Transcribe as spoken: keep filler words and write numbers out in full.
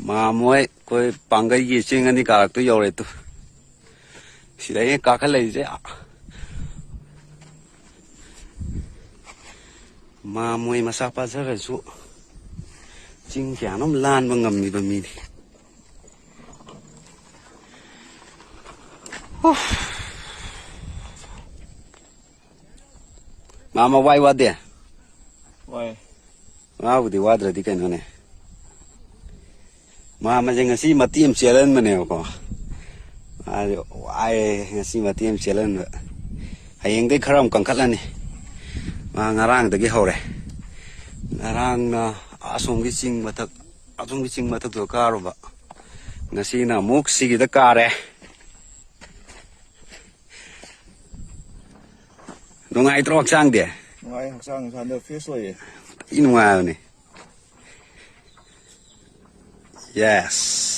ꯃꯥꯃꯣꯏ ꯑꯩꯈꯣꯏ ꯄꯥꯡꯒꯩꯒꯤ ꯆꯤꯡ ꯑꯅꯤ ꯀꯥꯔꯛꯇꯨ ꯌꯧꯔꯦ ꯇꯨ꯫ ꯁꯤꯗ ꯍꯦꯛ ꯀꯥꯈꯠꯂꯛꯏꯁꯦ꯫ ꯃꯥꯃꯣꯏ ꯃꯆꯥ ꯄꯥꯖꯔꯁꯨ ꯆꯤꯡ ꯀꯌꯥꯅꯣꯝ ꯂꯥꯟꯕ ꯉꯝꯃꯤꯕ ꯃꯤꯅꯤ꯫ ꯃꯥꯃ ꯋꯥꯏ ꯋꯥꯗꯦ? ꯋꯥꯏ꯫ ꯋꯥꯕꯨꯗꯤ ꯋꯥꯗ꯭ꯔꯗꯤ ꯀꯩꯅꯣꯅꯦ꯫ ꯃꯥꯃꯁꯦ ꯉꯁꯤ ꯃꯇꯦꯛ ꯑꯃ ꯆꯦꯜꯍꯟꯕꯅꯦꯕꯀꯣ꯫ ꯃꯥꯁꯦ ꯋꯥꯏꯌꯦ ꯉꯁꯤ ꯃꯇꯦꯛ ꯑꯃ ꯆꯦꯜꯍꯟꯕ꯫ ꯍꯌꯦꯡꯗꯩ ꯈꯔ ꯑꯃꯨꯛ ꯀꯟꯈꯠꯂꯅꯤ꯫ ꯃꯥ ꯉꯔꯥꯡꯗꯒꯤ ꯍꯧꯔꯦ꯫ ꯉꯔꯥꯡꯅ ꯑꯁꯣꯝꯒꯤ ꯆꯤꯡ ꯃꯊꯛ, ꯑꯁꯣꯝꯒꯤ ꯆꯤꯡ ꯃꯊꯛꯇꯨꯗ ꯀꯥꯔꯨꯕ꯫ ꯉꯁꯤꯅ ꯑꯃꯨꯛ ꯁꯤꯒꯤꯗ ꯀꯥꯔꯦ꯫ ꯅꯨꯡꯉꯥꯏꯇ꯭ꯔꯣ ꯍꯛꯆꯥꯡꯗꯤ? ꯅꯨꯡꯉꯥꯏ, ꯍꯛꯆꯥꯡ ꯏꯁꯥꯗ fresh ꯑꯣꯏꯌꯦ꯫ ꯊꯤ ꯅꯨꯡꯉꯥꯏꯕꯅꯤ꯫ Yes꯫